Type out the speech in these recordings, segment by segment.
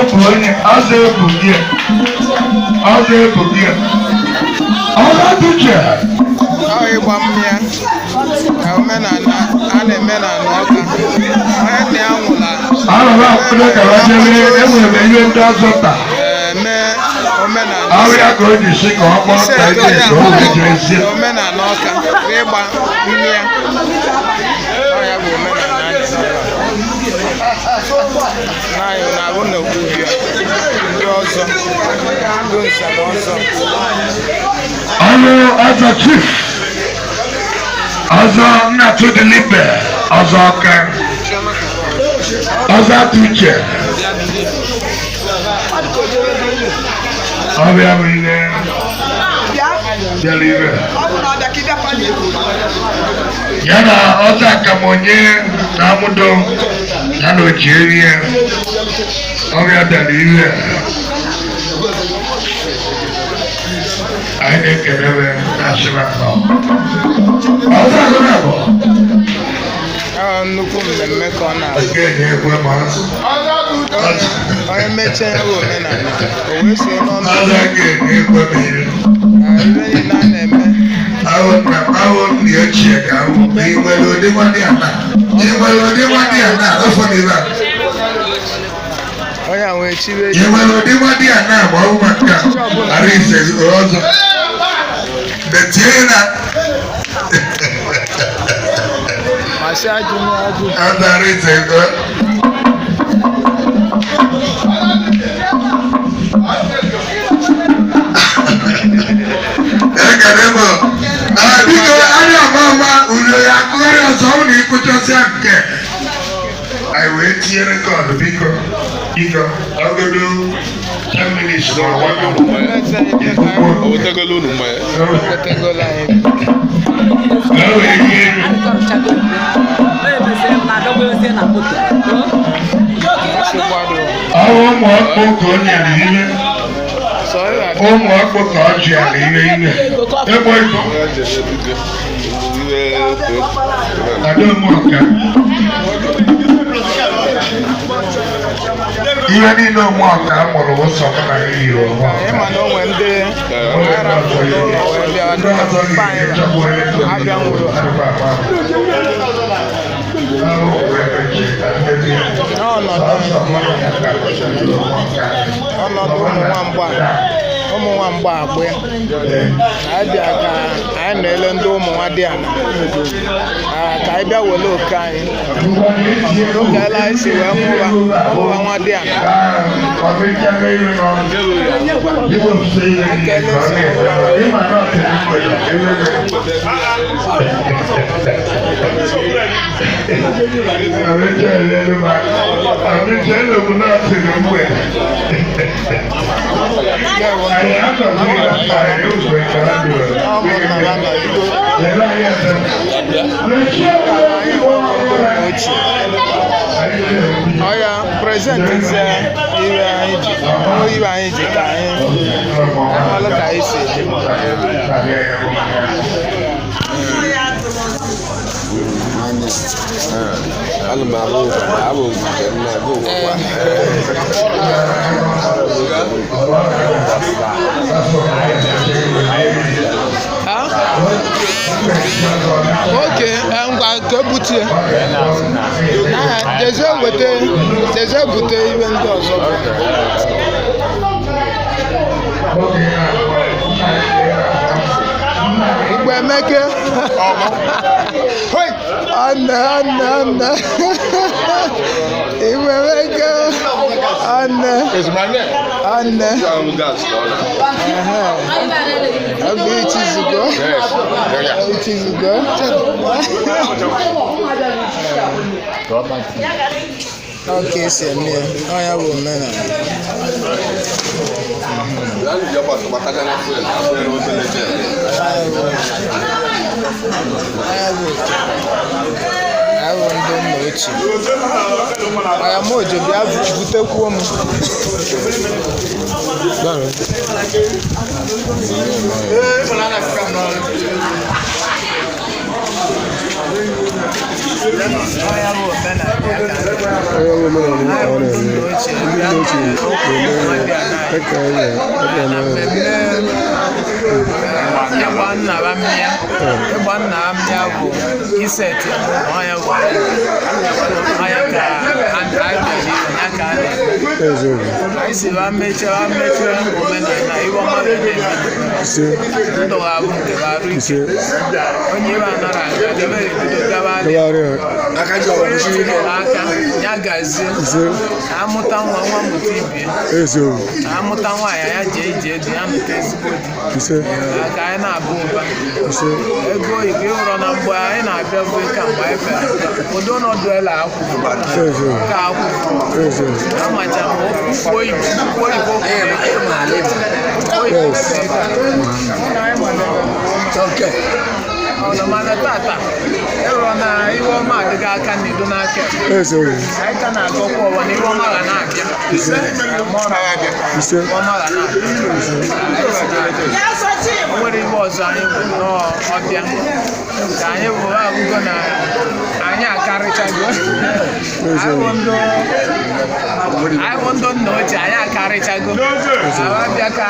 Ebu onye ọzọ ebu gị, ọzọ ebu gị, ọzọ duche. Ọ ịgba mmịa na omenala a na-eme na Ọka. Onye nna ya nwụla Arụrụ akwụkwọ gara jere, enwere m ihe ndị ọzọ taa. Mee omenala. Ọrịa ka o ji si ka ọ kpọọ Ise ka eto ije ya ka o wee jee zie. Omenala Ọka bụ ịgba mmịa. Ọ ya bụ omenala a na-eme ebe a. Na-ayọ na-arụ n'okpuru ya ndị ọzọ, ndị nze na ọzọ. Ọrụ ọzọ, chief ọzọ Nnatụdịlibe, ọzọ Ọka, ọzọ atụ uche ọbịa bụ ihe bịara ire ya na ọzọ akamonye na amụdo ya na ochie ọbịa bịara ire. Anyị na-ekelebe na-asịba nnọọ ọzọ agụrụ abụọ. Ọ nnukwu mmemme ka ọ na-abụ. Nke na-ekwe ma Onye mechaa ya bụ omenala, o wee so n'ọnụ ọzọ nke na-ekwe ma ihe ibe niile a na-eme. Ahụ nna ahụ nna ochie ka ahụ ị nwere ụdị nwanne ya na ị nwere ụdị nwanne ya na afọ na ebe a. Onye a wee chibe. Ị nwere ụdị nwanne ya na ma ọ bụ maka ara ise ọzọ detie na. Masị ajụ na ajụ. Ọzọ ara ise. Ekele m. Biko, anya ama ama ure ya akụgharị ọzọ ọ na ịkụchasịa nke anyị wee tinye record. Biko, biko, ọgodo 10 minutes na ọwa. O wetegolu unu mmanya? Wetegolo anyị. Ka o wee rie elu. Nsogbu adịghị. Ọrụ ụmụ ọkpụ ka o nyere ihe. Sọ ịra. Ụmụ ọkpụ ka ọ ji ala ihe ihe egbo iko. Ya jere ebido. Iwe ofe. Adaụmụọka ihe niile ụmụọka mụrụ ụzọ mụ na ya yiri onwe. Ịma na o nwee ndị arapụ n'ụlọ wee bịa ndị ọzọ dịka mpa anyị ga-echekwa. Abịa nwụrụ n'ọnọdụ ụmụ nwamgba, ụmụ nwamgba agbụ ya. Anyị bịa ka anyị na-ele ndị ụmụ nwa dị ana ka anyị bịa were oke anyị oge ele anyị si wee mụba mụba nwa dị ana. Ọ mụtara na bido ochie ọya present ise iwe anyị ji iwe anyị ji ka anyị malụ ka anyị si eje. Ana m arụ abụ nke m na-abụ ụwa. Ha? Oke ngwa ka ebutie. Jezie weta, jezie bute iwe ndị ọzọ. Igwe Emeke. Anne, anne, anne. Igwe Emeke. Anne. Anne. Ehe. Ọ bụ ichizugo. Ichizugo. Ọ ka esi eme ya. Ọ ya bụ omenala. Ya bụ oke. Ya bụ ndị nna ochie. Ọya mojo bịa butekwuo m. Ọ ya bụ omenala ya ka a na-eme. Onye bụ omenala ka ọ Anyị bụ ndị na-eme. nna ochie, Ndị nna ochie na-eme ya dịka anyị na na-eme. Mmemme ịgba nna ha mmịa, ịgba nna ha mmịa bụ iseti ọnya bụ ọnya ka anyị bịara ya ka a na-eme. Eziokwu. Anyị si ba mechie ba mechie omenala iwe ọma ga na-eme. Ise. Ndụ ha bụ nke ha arụ ike. Ise. Onye iwe anara aga debe ebido gaba Gagharịa. tinyere aka ya gazie. Ise. Amụta nwa, nwa mụta ibie. Eziokwu. Amụta nwaanyị, ya jee ije dị ya mụta ezigbo di. Ise. Ka anyị na-abụ ụba. Ise. Ego oyibo ịhụrụ na mgbe anyị na-abịa bụ ka mgbe anyị fere ụdị ọnọdụ ele akwụ Eziokwu. ka akwụ. Eziokwu. Amacha m ụkwụ oyibo, ụkwụ oyibo kwuru ego. Oyibo ọnọ, mana tata ịrọ na iwe ọma adịghị aka n'ido n'aka. Eziokwu. Anyị ka na-agọkwa ụwa na iwe ọma ga na-abịa. Ise. Iwe ọma ga na-abịa. O nwere ibe ọzọ anyị bụ nnọọ ọbịa ka anyị bụ abụgo na anyị akarịchago. Anyị bụ ndị nna ochie, anyị akarịchago. Abịa ka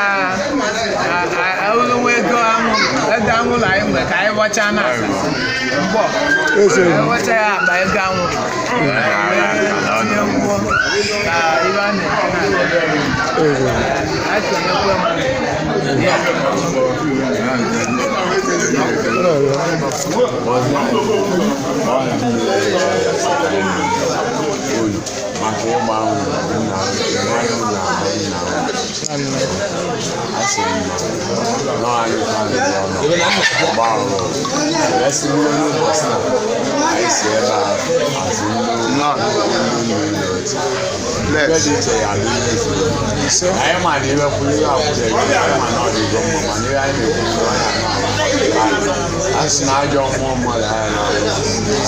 nwa ego anwụ, ego anwụrụ anyị nwere ka anyị gbachaa na mgbọ. Eziokwu. Anyị gbachaa ya akpa ego anwụrụ tinye mgbọ ka ibe a na-eme na-aga. Eziokwu. Anyị kenekwe m ya. Maka ịgba nna mmadụ na-agba nna a sị m na nọ anyị ka ọnụ gba ọrụ esi mmiri n'ụbọchị taa anyị si ebe a azụ mmiri otu ebe dị iche ya adị n'efu. Anyị ma na iwe kwuru ihe akwụrụ ego, anyị ma na ọ dịgo mma, mana ihe anyị na-ekwu na ọ na-anụ a sị na ajọ mmụọ mmadụ anyị na-ahụ mmadụ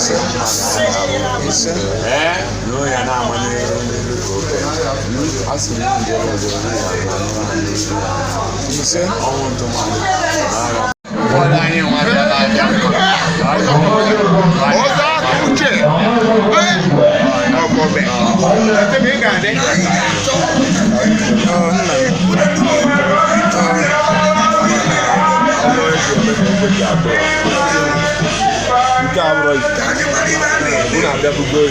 anyị na-ahụ ee na onye na-ama n'elu n'elu ka oke a sị na ndị ọzọ na ya na ọnwụ ntụmadụ n'agha. Ọzọ aka uche ọkọbe ebe ị ga-adị. Nke a bụrụ unu abịabugo.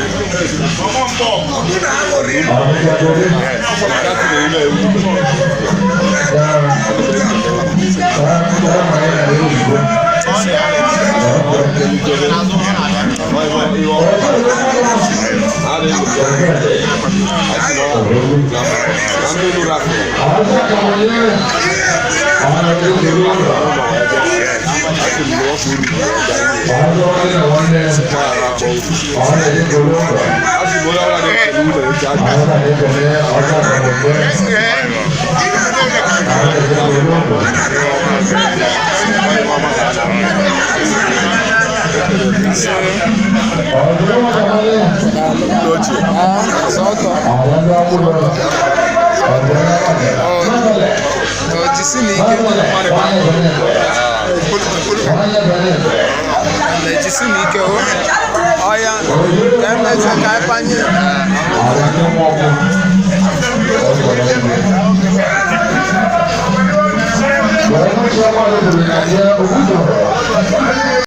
Jisi n'ike na jisi n'ike o ọya ka emechie ka anyị panye. Thank you.